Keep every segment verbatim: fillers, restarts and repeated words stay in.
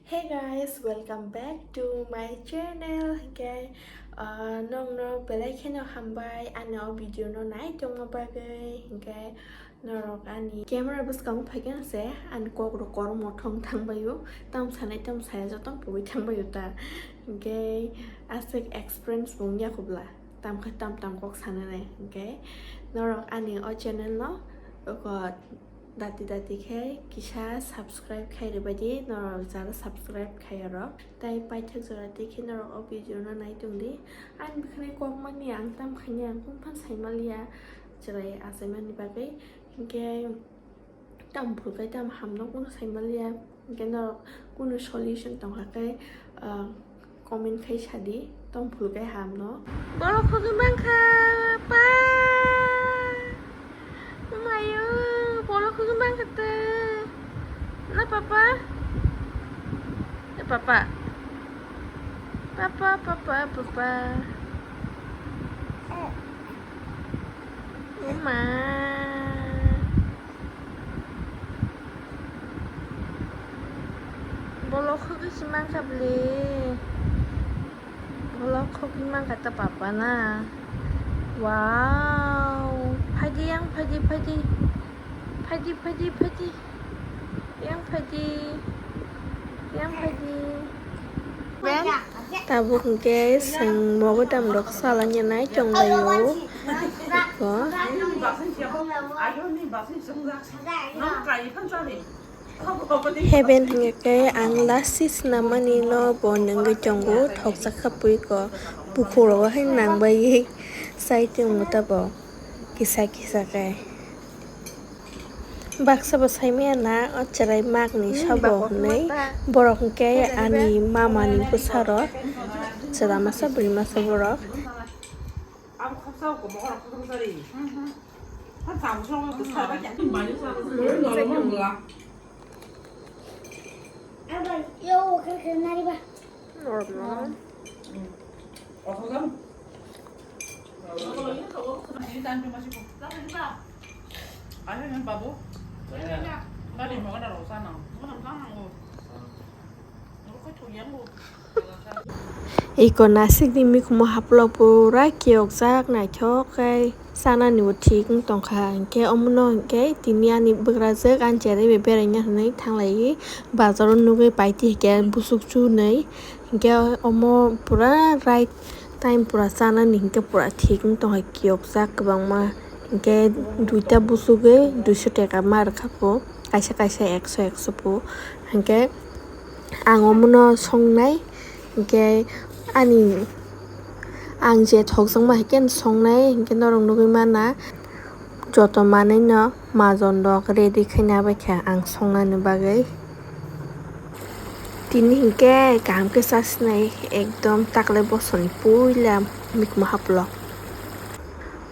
Hey guys, welcome back to my channel. Hingke, ah, nongno belai kheno hambai ani o video no nai tongma bagwi. Hingke norok ani camera bwskango phaikhe se ani kok rok kormo thong thangbaio, tam sanai tam saya joto pogwi thangbaio ta. Hingke aswk experience bo wngya khobla. Tam khe tam tam kok sananai, hingke norok ani o channel no oko dati dati khe kisa subscribe khai rwbaidi, norok jara subscribe khai rok. Tai paithak jora tei khe norok o video no nai tongdi. Ani bwkhwnai kok mani ang tam khaini ang kung phan sai maliya, chwrai achaimani bagwi, hingke tam phulkai tam hamno kung sai maliya. Hingke norok kunu solution tongkha khe, ah, comment khai sadi, tong phulkai hamno. Borok khogwi mankha, pa. Umayo, borok khogwi mankha te. Na papa? Na papa? Papa, papa, papa. Uma. Bolok khogwi se mankha bwle. Bolok khogwi mankha ta papa na. Wow. Phaidi yang phaidi phaidi. Phaidi phaidi phaidi. Yang phaidi. Yang phaidi. Tabuk hwnkhe chwng mogodam rok salanya nai tonglaio. Eko. Heben hwnkhe ang lasi swnamani no bo nungwi tongo, thokjak kha pui ko, bukhuk rogo hai nang bai chai tongo tabuk kisa kisa khe. Baksa bo saimaya na o chwrai magni sabo hwnwi, borok hwnkhe ani mamani bwsarok, chwla masa bwrwi masa borok. Iko nasikni mikhumo haplo pura kiyokjak, naithok khe chanani bo thik wng tongkha. Hinkhe omono hinkhe tini ani bwkrajwk ani cherai bai beraina hinwi thanglaiwi bazaro nugwi paiti hinkhe busuk chunwi. Hinkhe omo pura right time pura chanani hinkhe pura thik wng tongkha, kiyokjak kwbangma. Hinkhe duita busugo duiso teka ma rwkha pho, kaisa kaisa ekso ekso pho. Hinkhe ang omono songnai, hinkhe ani ang je thokjakma hinkhe songnai, hinkhe norok nugwi mana. Joto manwi no majon rok ready khaina bai kha ang songnani bagwi. Tini hinkhe kaham khe chasinai, ekdom taklai bosoni puila mikhumo haplo.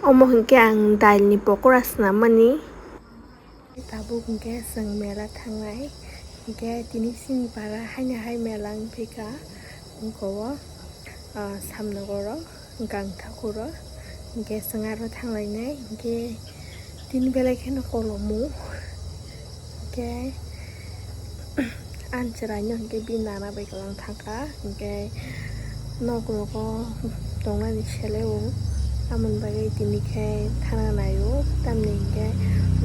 Omo hinkhe ang dailni pokora swnamani. Tabuk hinkhe chwng mela thangnai, hinkhe tini chini para haino hai mela wngphikha, wngkha o, ah, Samnogoro. Gangthakuro, hinkhe chwng aro thanglainai, hinkhe tini belai kheno kolomo, hinkhe ani chwraino hinkhe bini nana bai kwlwng thangkha, hinkhe nok rogo tongnani seleo, amoni bagwi tini khe thana naio, tamni hinkhe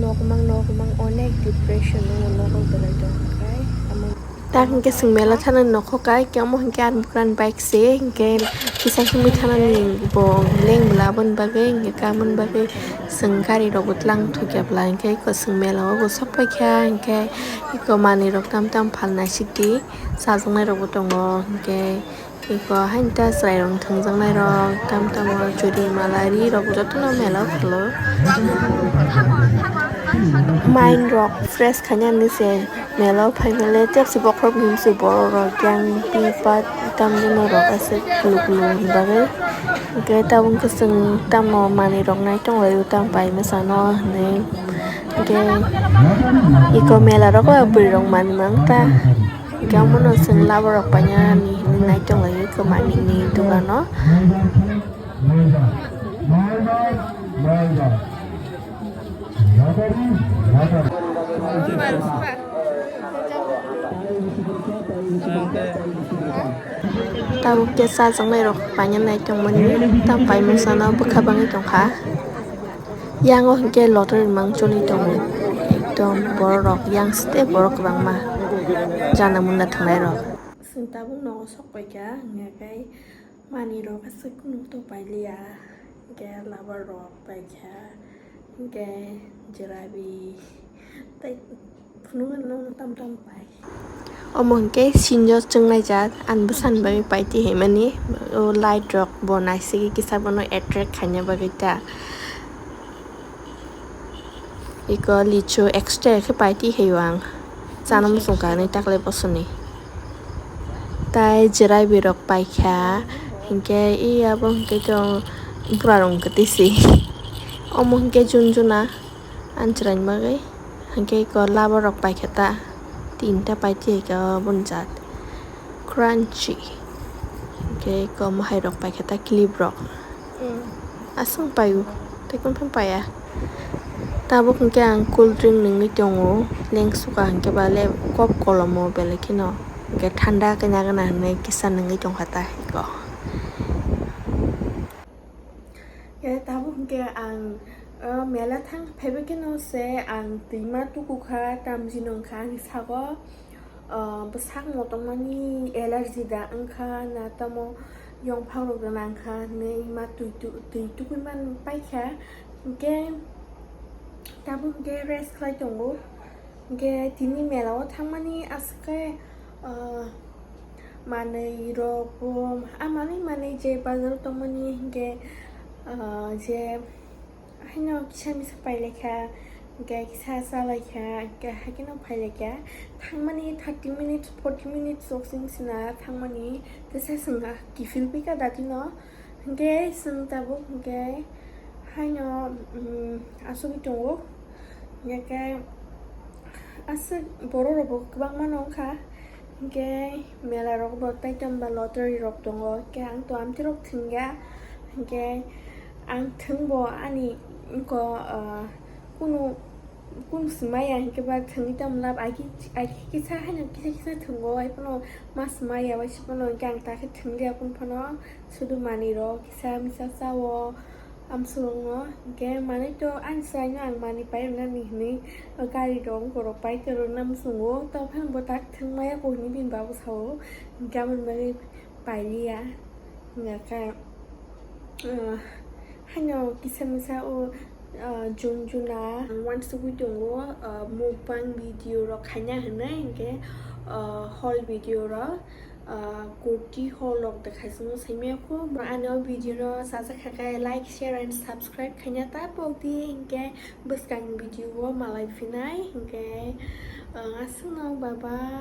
nok mang nok mang onek depression o nok rok belai tongkha, hinkhe. Tak hinkhe chwng mela thanani nokho kai, khe omo hinkhe ani bwkrani bike se, hinkhe kisa himwi thanani bo leng bwla, aboni bagwi hinkhe, aboni bagwi chwng gari rokbo tlang thokya bwla, hinkhe eko chwng mela o bo sok paikha, hinkhe eko manwi rok tam tam phalnai sidi, chajaknai rokbo tongo, hinkhe eko haino ta chwrai rok thwngjaknai rok tam tamo churi mala ri rok jotono mela o phalo. Mind rok fresh khainani se. Mela o phaimale tepsi bokhorok bumsi borok rok yang pi pat tamjani rok aswk kulu kulu ni bagwi. Hinkhe tabuk khe chwng tamo manwi rok nai tonglaio, tam pai mwsano hinwi. Hinkhe eko mela rogo bwrwi rok manwi mang ta. Hinkhe omono chwng labo rok painani hinwi nai tonglaio eko manwi ni dogano. Tabuk khe chajaknai rok paina nai tongmani, tam paimung sana bwkha bangwi tongkha. Yango hinkhe lottery mang choli tongo, ekdom borok rok yang site borok kwbangma jana munda thwngnai rok. Chwng tabuk nogo sok paikha, hwnga khe manwi rok aswk kunu to pailiya, hinkhe labar rok paikha, hinkhe jerabi tei phunuknwi tam tam pai. Omo hinkhe sinjo chwngnaijak, ani bwsani bagwi paiti hinmani, o light rok bo naisigwi kisa bono attract khaina bagwi ta. Iko lichu extra khe paiti haio ang. Chana muchungkha hinwi taklai bosoni. Tai jerabi rok paikha, hinkhe i abo hinkhe to bura rok hinkhe tisi. Omo hinkhe jun juna. Ang chwraini bagwi. Hinkhe iko labar rok paikha ta. Tinta paiti haikhe o boni jat. Crunchy. Hinkhe iko mohai rok paikha ta clip rok. Aswk paio. Tei kunu phano paiya. Tabuk hinkhe ang cool drink nungwi tongo. Lengsuka hinkhe ba le kok kolomo belai kheno. Hinkhe thanda khe nagana hinwi kisa nungwi tongkha ta iko. Khe tabuk hinkhe ang, o, mela thang phaibai kheno se ang twima tukukha, tamjino wngkha ani sago, o, bwsak motongmani allergy da wngkha na tamo yongphang rok da nangkha hinwi ma twi tu-, twi tukui man paikha. Hinkhe tabuk hinkhe rest khlai tongo. Hinkhe tini mela o thangmani aswk khe, ah, manwi rok bo, ah, manwi manwi je bazar o tongmani hinkhe, ah, je haino kisa misa pailaikha, hinkhe kisa chalaikha, hinkhe haikhe no phailaikha. Thangmani thirty minutes, forty minutes rok chwng sina thangmani, tesa chwng kiphil phaikha datino. Hinkhe chwng tabuk hinkhe haino, um, asugwi tongo. Hinkhe aswk borok rokbo kwbangma no wngkha. Hinkhe mela rokbo tei tongba lottery rok tongo. Hinkhe ang to amtwi rok thwngya. Hinkhe ang thwngbo ani wngkha, ah, kunu Kunu swmaiya hinkhe ba thwngwi tamo lab, ai khe, ai khe kisa haino kisa kisa thwngo, ai phano ma swmaiya, waisa phano hinkhe ang ta khe thwngliya kunu phano, sudu manwi rok kisa misa chao amswrwngno, hinkhe manwi to ani chwraino ang manwi pai rwnani hinwi gari rok wngkorok pai kwrwngna muchungo, tamo phano bo ta thwngmaya kok hinwi bini babu sao, hinkhe aboni bagwi pailiya, hinkhe, ah, haino kisa misa o, ah, June, June a ang uansugwi tongo, ah, mukbang video rok khaina hinwi, hinkhe, ah, haul video rok, ah, kurti haul rok da khaisingno saimaya kho. Bo ani o video no sajak kha khe like, share and subscribe khaina ta pokdi, hinkhe bwskang video o malai phinai, hinkhe, ah, aswkno bye bye.